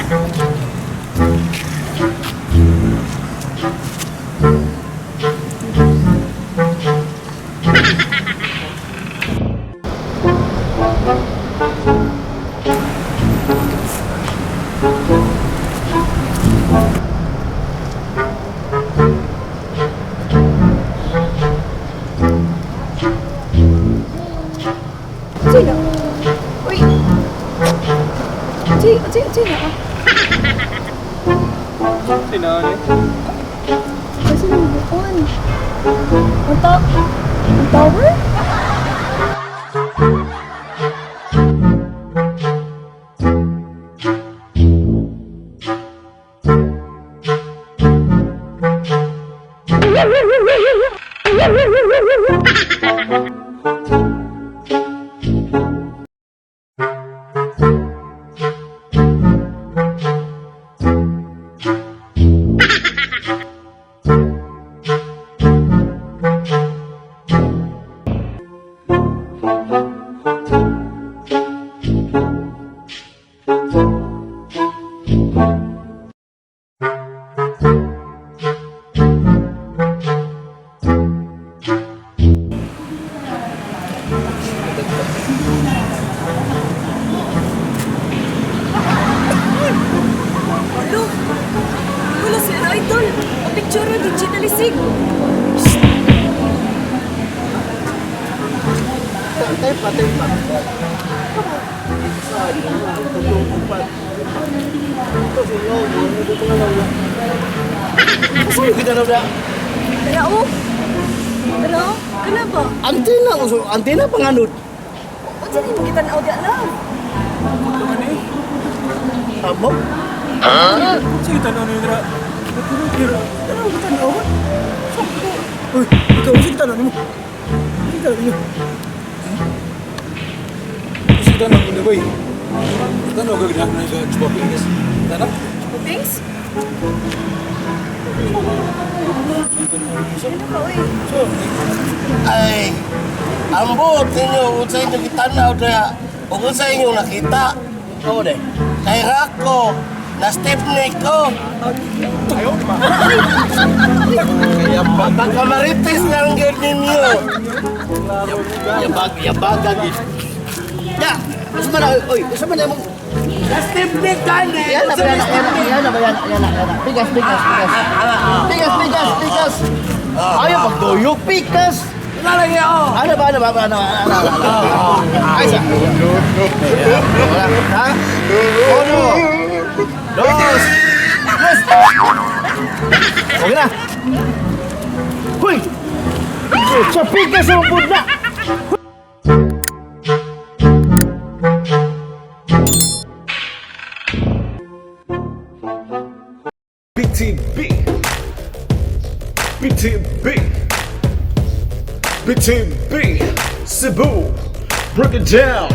Sino? Uy! Uy, uy, uy na. Sino ni? Kasi nang buon. Ang ang tower? Lo! Wala si Idol! Ang picture ng digitalisig! Tayo pa, tayo pa. Isa, dalawa, tatlo, apat. Ito, sino? Ano dito na lang? Asa yung kita na ba? Tara oh! Tara oh! Kana ba? Antena, uso. Antena panganod. O dyan mo kita na audio love! Amo? Sige, tanaw ni Indra. Tanaw, tanaw. Uy, ikaw, sige tanaw nimo. Sige tanaw niyo. Sige, tanaw ni boy. Tanaw ka gid na sa Chupapingis. Tanaw? Thanks! Ano ka uy? Ay, ang buot ninyo, kung sa inyo kitanaw na, o kung sa inyo nakita. Oo, de. Kay Rako, na step neck ko. Kaya pa. Pagkamarites lang yun ninyo. Yabag, yabaga gid. Ya, asa man na, oy, asa man na imong na step neck gani. Yan na, yan na, yan na, yan na, yan na, yan na, yan na. Pikas, pikas, pikas. Pikas, pikas, pikas. Ayaw pagduyog, pikas. Lalagay ako. Ano ba, ano ba, ano ba, ano ba, ano ba? Ay, isa. Wala, ha? Uno. Dos. Tres. Okay na. Huy! Sa pikas ang budna! BTB. BTB. BTB. Cebu. Break it down.